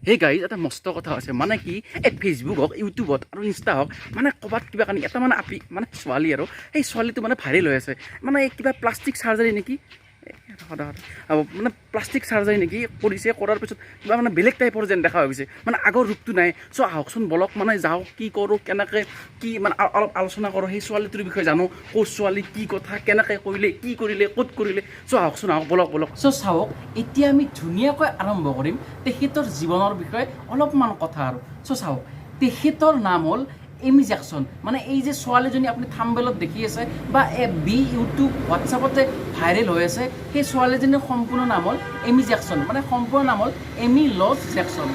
Hey guys, এটা মস্ত কথা আছে। মানে কি, এই ফেচবুক হওক, ইউটিউবত আৰু ইনষ্টা হওক, মানে ক'ৰবাত কিবা কানি এটা মানে আপি, মানে ছোৱালী আৰু সেই ছোৱালীটো মানে ভাইৰেল হৈ আছে। মানে এই কিবা প্লাষ্টিক চাৰ্জাৰী নেকি, সদায় মানে প্লাষ্টিক চাৰ্জাৰী নেকি কৰিছে। কৰাৰ পিছত কিবা মানে বেলেগ টাইপৰ যেন দেখা হৈ গৈছে, মানে আগৰ ৰূপটো নাই। চ' আহকচোন, বলক, মানে যাওঁ, কি কৰোঁ, কেনেকৈ কি, মানে অলপ আলোচনা কৰোঁ, সেই ছোৱালীটোৰ বিষয়ে জানো, ক'ৰ ছোৱালী, কি কথা, কেনেকৈ কৰিলে, কি কৰিলে, ক'ত কৰিলে। চ' আহকচোন, আহক, বলক বলক। চ' চাওক, এতিয়া আমি ধুনীয়াকৈ আৰম্ভ কৰিম তেখেতৰ জীৱনৰ বিষয়ে অলপমান কথা আৰু। চ' চাওক, তেখেতৰ নাম হ'ল এমি জেকচন। মানে এই যে ছোৱালীজনী আপুনি থাম্বনেইলত দেখি আছে বা এফবি, ইউটিউব, হোৱাটছআপতে ভাইৰেল হৈ আছে, সেই ছোৱালীজনীৰ সম্পূৰ্ণ নাম হ'ল এমি জেকচন। মানে সম্পূৰ্ণ নাম হ'ল এমি লজ জেকচন।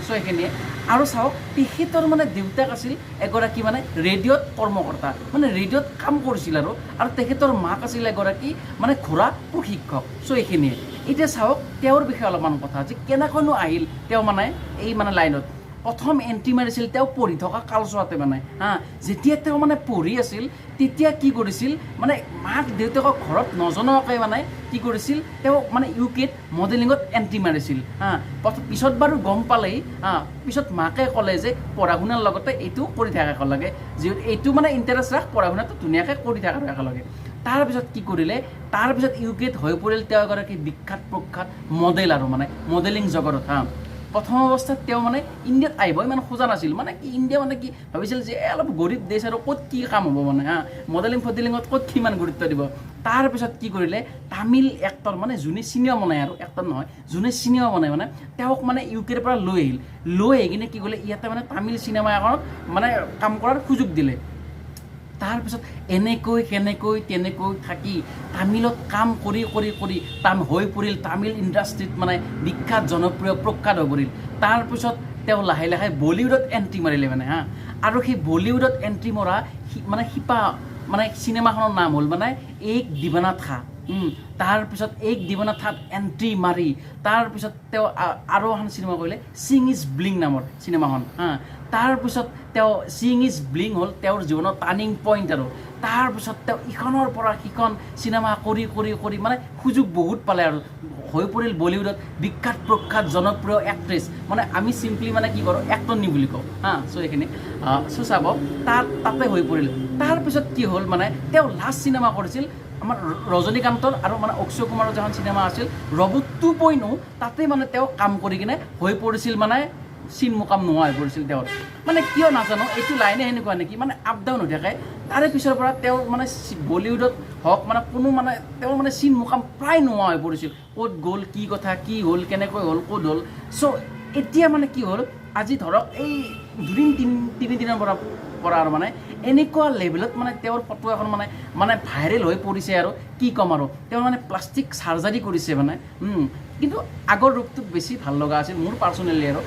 চ' সেইখিনিয়ে আৰু। চাওক, তেখেতৰ মানে দেউতাক আছিল এগৰাকী মানে ৰেডিঅ'ত কৰ্মকৰ্তা, মানে ৰেডিঅ'ত কাম কৰিছিল আৰু আৰু তেখেতৰ মাক আছিল এগৰাকী মানে ঘোঁৰা প্ৰশিক্ষক। চ' এইখিনিয়ে। এতিয়া চাওক, তেওঁৰ বিষয়ে অলপমান কথা যে কেনেকৈনো আহিল তেওঁ মানে এই মানে লাইনত। প্ৰথম এণ্ট্ৰি মাৰিছিল তেওঁ পঢ়ি থকা কালচোৱাতে। মানে হা, যেতিয়া তেওঁ মানে পঢ়ি আছিল, তেতিয়া কি কৰিছিল, মানে মাক দেউতাকক ঘৰত নজনোৱাকৈ মানে কি কৰিছিল, তেওঁ মানে ইউকেত মডেলিঙত এণ্ট্ৰি মাৰিছিল। হা, পিছত বাৰু গম পালেই। হা, পিছত মাকে ক'লে যে পঢ়া শুনাৰ লগতে এইটো কৰি থাক একেলগে, যিহেতু এইটো মানে ইণ্টাৰেষ্ট ৰাখ, পঢ়া শুনাটো ধুনীয়াকৈ কৰি থাক আৰু একেলগে। তাৰপিছত কি কৰিলে? তাৰপিছত ইউকেত হৈ পৰিল তেওঁ এগৰাকী বিখ্যাত প্ৰখ্যাত মডেল আৰু মানে মডেলিং জগতত। হা, প্ৰথম অৱস্থাত তেওঁ মানে ইণ্ডিয়াত আহিব ইমান খোজা নাছিল। মানে কি, ইণ্ডিয়া মানে কি ভাবিছিল যে এই অলপ গৰীব দেশ আৰু ক'ত কি কাম হ'ব, মানে হা, মডেলিং ফডেলিঙত ক'ত কিমান গুৰুত্ব দিব। তাৰপিছত কি কৰিলে? তামিল এক্টৰ, মানে যোনে চিনেমা বনায় আৰু, এক্টৰ নহয়, যোনে চিনেমা বনায়, মানে তেওঁক মানে ইউকেৰ পৰা লৈ আহিল। লৈ আহি কিনে কি কৰিলে? ইয়াতে মানে তামিল চিনেমা এখনত মানে কাম কৰাৰ সুযোগ দিলে। তাৰপিছত এনেকৈ সেনেকৈ তেনেকৈ থাকি তামিলত কাম কৰি কৰি কৰি হৈ পৰিল তামিল ইণ্ডাষ্ট্ৰীত মানে বিখ্যাত, জনপ্ৰিয়, প্ৰখ্যাত হৈ পৰিল। তাৰপিছত তেওঁ লাহে লাহে বলিউডত এণ্ট্ৰি মাৰিলে। মানে হা, আৰু সেই বলিউডত এণ্ট্ৰি মৰা মানে শিপা মানে চিনেমাখনৰ নাম হ'ল মানে এক দিৱানা থা। তাৰপিছত এক দিৱানা থাত এণ্ট্ৰি মাৰি তাৰপিছত তেওঁ আৰু এখন চিনেমা কৰিলে, ছিং is bling নামৰ চিনেমাখন। হা, তাৰপিছত তেওঁ ছিং is bling হ'ল তেওঁৰ জীৱনৰ টাৰ্ণিং পইণ্ট আৰু। তাৰপিছত তেওঁ ইখনৰ পৰা সিখন চিনেমা কৰি কৰি কৰি মানে সুযোগ বহুত পালে আৰু হৈ পৰিল বলিউডত বিখ্যাত, প্ৰখ্যাত, জনপ্ৰিয় এক্ট্ৰেছ। মানে আমি চিম্পলি মানে কি কৰোঁ, এক্টৰনী বুলি কওঁ। হা, চ' এইখিনি। চ' চাব, তাতে হৈ পৰিল। তাৰপিছত কি হ'ল? মানে তেওঁ লাষ্ট চিনেমা কৰিছিল আমাৰ ৰজনীকান্তৰ আৰু মানে অক্ষয় কুমাৰৰ যিখন চিনেমা আছিল ৰবট 2.0, তাতে মানে তেওঁ কাম কৰি কিনে হৈ পৰিছিল মানে চিন মোকাম নোহোৱা হৈ পৰিছিল তেওঁৰ। মানে কিয় নাজানো, এইটো লাইনে সেনেকুৱা নেকি, মানে আপ ডাউন হৈ থাকে। তাৰে পিছৰ পৰা তেওঁৰ মানে বলিউডত হওক, মানে কোনো মানে তেওঁৰ মানে চিন মোকাম প্ৰায় নোহোৱা হৈ পৰিছিল। ক'ত গ'ল, কি কথা, কি হ'ল, কেনেকৈ হ'ল, ক'ত হ'ল। চ' এতিয়া মানে কি হ'ল, আজি ধৰক এই দুদিন তিনিদিনৰ পৰা আৰু মানে এনেকুৱা লেভেলত মানে তেওঁৰ ফটো এখন মানে মানে ভাইৰেল হৈ পৰিছে আৰু কি ক'ম আৰু। তেওঁ মানে প্লাষ্টিক চাৰ্জাৰী কৰিছে মানে। কিন্তু আগৰ ৰূপটোত বেছি ভাল লগা আছিল মোৰ পাৰ্চনেলি আৰু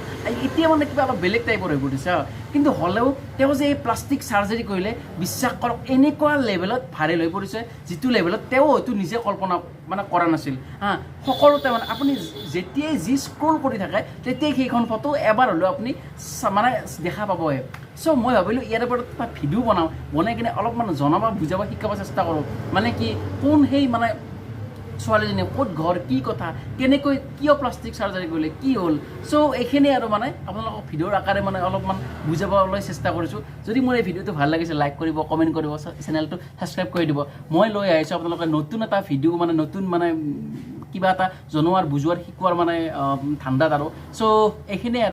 এতিয়া মানে কিবা অলপ বেলেগ টাইপৰ হৈ পৰিছে। কিন্তু হ'লেও তেওঁ যে এই প্লাষ্টিক চাৰ্জাৰী কৰিলে, বিশ্বাস কৰক, এনেকুৱা লেভেলত ভাইৰেল হৈ পৰিছে যিটো লেভেলত তেওঁ হয়তো নিজে কল্পনা মানে কৰা নাছিল। হা, সকলোতে মানে আপুনি যেতিয়াই যি স্ক্ৰল কৰি থাকে, তেতিয়াই সেইখন ফটো এবাৰ হ'লেও আপুনি মানে দেখা পাবই। চ' মই ভাবিলোঁ ইয়াৰ ওপৰত এটা ভিডিঅ' বনাওঁ, বনাই কিনে অলপমান জনাব, বুজাব, শিকাব চেষ্টা কৰোঁ। মানে কি, কোন সেই মানে ছোৱালীজনী, ক'ত ঘৰ, কি কথা, কেনেকৈ, কিয় প্লাষ্টিক চাৰ্জাৰী কৰিলে, কি হ'ল। চ' এইখিনিয়ে আৰু মানে আপোনালোকক ভিডিঅ'ৰ আকাৰে মানে অলপমান বুজাবলৈ চেষ্টা কৰিছোঁ। যদি মোৰ এই ভিডিঅ'টো ভাল লাগিছে, লাইক কৰিব, কমেণ্ট কৰিব, চেনেলটো ছাবস্ক্ৰাইব কৰি দিব। মই লৈ আহিছোঁ আপোনালোকে নতুন এটা ভিডিঅ', মানে নতুন মানে কিবা এটা জনোৱাৰ, বুজোৱাৰ, শিকোৱাৰ মানে ধান্দাত আৰু। চ' এইখিনিয়ে।